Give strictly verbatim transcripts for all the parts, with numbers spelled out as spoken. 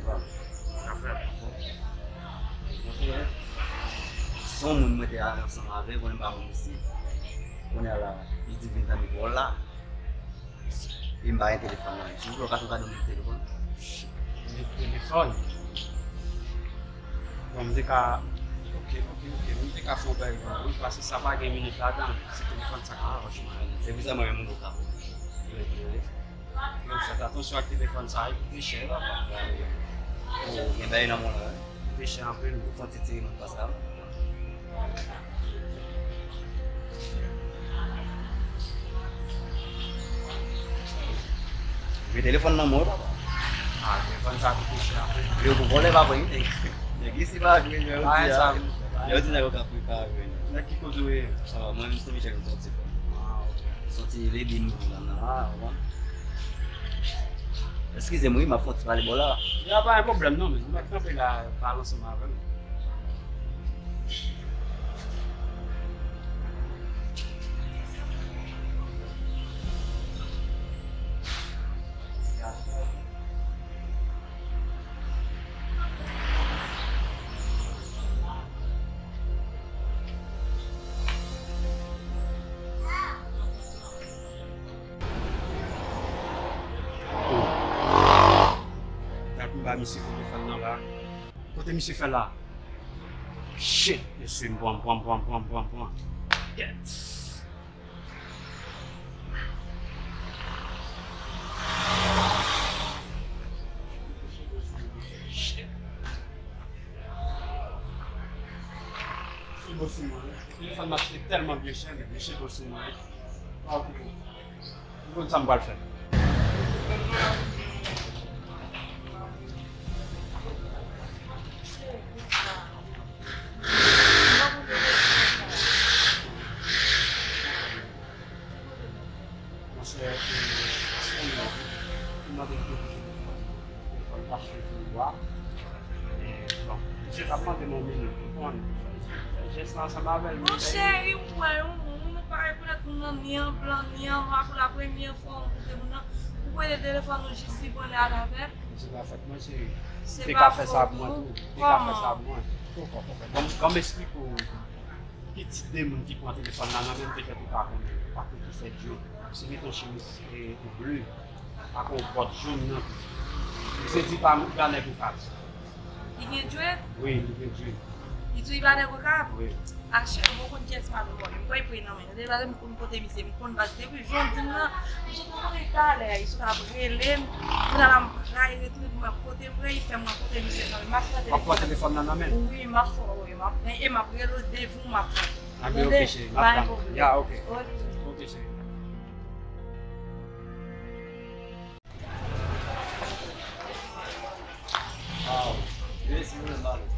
Afè. Se yon moun mwen te ale ansanm avè l, konnen m pa konn misye. Kounye a la, li di vin tann vòl la. E m pa gen telefòn nan. Silvouplè, w ka fè kado m telefòn? Gen telefòn? Bon, m te ka, ok, ok, ok. M te ka fè yon bagay pou ou, wi, paske sa pa gen minit ladan l. Se telefòn sa ka wòch mwen. Se pou sa mwen menm mwen ka pou. Yo, fèt atansyon ak telefòn sa, li koute chè, papa. Ou gen bagay nan men w la, wi. Li koute chè anpil. Ou fè yon ti tire nan pas la. Men telefòn nan men w, papa. Ah, telefòn sa koute chè anpil. Yo, pou vòlè pa pran, wi, nèg. Nèg isi pa jwe, yo di a. Yo di nèg yo ka pran ka jwe. Nèg ki kote w ye? Ah, mwen menm, se Michel, m sòti. Ah, ok. Sòti Lebin pou la nan la, ou konprann? Eskize m, wi, m ap fè yon ti pale bò la. Ya, pa gen pwoblèm non, men m ap kanpe la, pale ansanm avè m. Dat m ba misye telefòn nan la. Kote misye fè la? Shit, mesye, m pran, m pran, m pran, m pran, m pran, m pran. Yes. Shit. Misye bo sou mwen, wi. Telefòn m achte tèlman byen chè, men misye bo sou mwen, wi. Ah, ok. Ou konn sa m pral fè. Monchè, e, paske m mande l telefòn, telefòn pa chanje pou ou a. E, bon, misye t ap mande m yon minit, ou konprann? Jès la ansanm avè l, men... Monchè, wi, ou wè yon moun, ou pa rekonèt moun nan, ni an blan, ni an nwa, pou la premyè fwa ou koute moun nan, ou prete telefòn ou jis li pran li al avè l. Misye pa fèt mwen, cheri. Li te ka fè sa pou mwen tou. Li te ka fè sa pou mwen. Kòman? Bon, ban m esplike w. Ki tip de moun ki pran telefòn la nan men m, petèt ou pa konnen, ou pa konn ki fè djòl. Se met yon chemiz, e, ble, ak yon bòt jòn nan tou. Misye di pa, pa nèg Okap. Li gen djòl? Wi, li gen djòl. Li di li pa nèg Okap? Wi. A chè, ou konn kiyès m ap voye. M kwè li pre nan men nou. Depi m konn kote misye, m konn baz. Depi jan w di m nan, m sot antre talè, li sot ap rele m. Kounye a la m rayi retounen pou m wè kote m ye, li fè m wè kote misye nan men. M ap pran telefòn nan. W ap pran telefòn nan nan men l? Wi, m ap fè w wè, m ap pran, e m ap rele w devan w, m ap pran. A ben, ok, cheri, m ap tann. Ya, ok. Ok. Ok, cheri. Aw, mèsi pou lè m ba nou.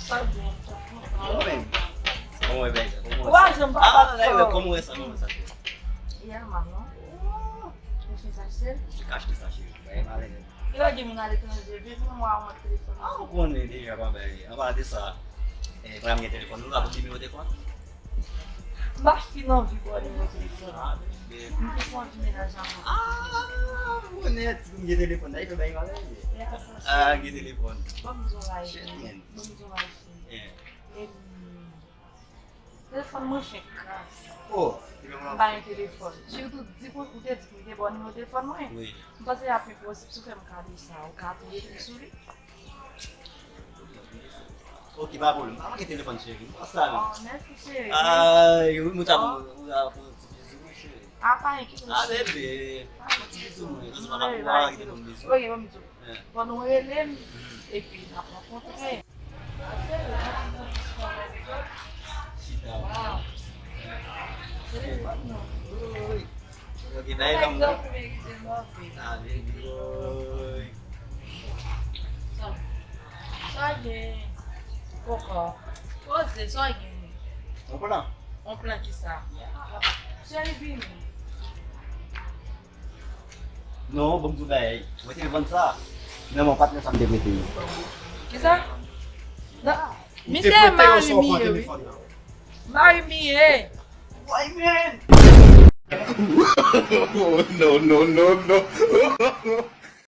Sa byen, sa byen. Kòman w ye? Kòman w ye, bèl? Kòman w ye? Wa, jan m pa bat kò. Kòman w ye sa? Kòman w ye sa? Yè, manman. Ou fin achte? Ou fin achte? Ou fin achte sa, cheri. Bay malè. Yo di moun aletranje, vin pou mwen, mwen telefòn. Ah, ou konnen deja, pa bay. Anpalan de sa, eh, frè m gen telefòn, nou ka pou nimewo telefòn? M pa fin anvi ba w nimewo telefòn. Ah, men, m plis anvi mennaj avè w. Ah, m konnen, ti moun gen telefòn, la, li fè bay malè. Ah, gen telefòn. Ban m di w yon bagay. Shit, man. Ban m di w yon bagay, cheri. Eh. Em, Telefòn mwen fenk kras. Oh. M pa gen telefòn. Sitou di pou ou te di pou m te ba w nimewo telefòn mwen. Wi. M panse a pi posib si w fè m kado sa, ou ka tou ekri sou li. Ok, pa pwoblèm. Pa manke telefòn, cheri. M pa sa non. Oh, mèsi, cheri. Ay, wi, mwen ta, oh, mwen ta fè yon ti bizou, wi, cheri. A pa enkyete w, cheri. A, bebe. Fè yon ti bizou, mwen. Paske m pa pou arete pou m bizou. Ok, ban m di w. Eh. Fò nou rele m, epi n ap rankontre. Chita. Telefòn nan. Wi. Yo gen bagay kòm nan. Ah, baby boy. Sa, sa gen. Kòkò. Poze, sa gen. On plan. On plan ki sa? Cheri, vini. Non, bon, m di w bagay. Mwen te vann sa. Men mon patnè sa m te prete yo. Kisa? Non. Misye mari m ye, wi. Mari m ye. Why, man? No, no, no, no.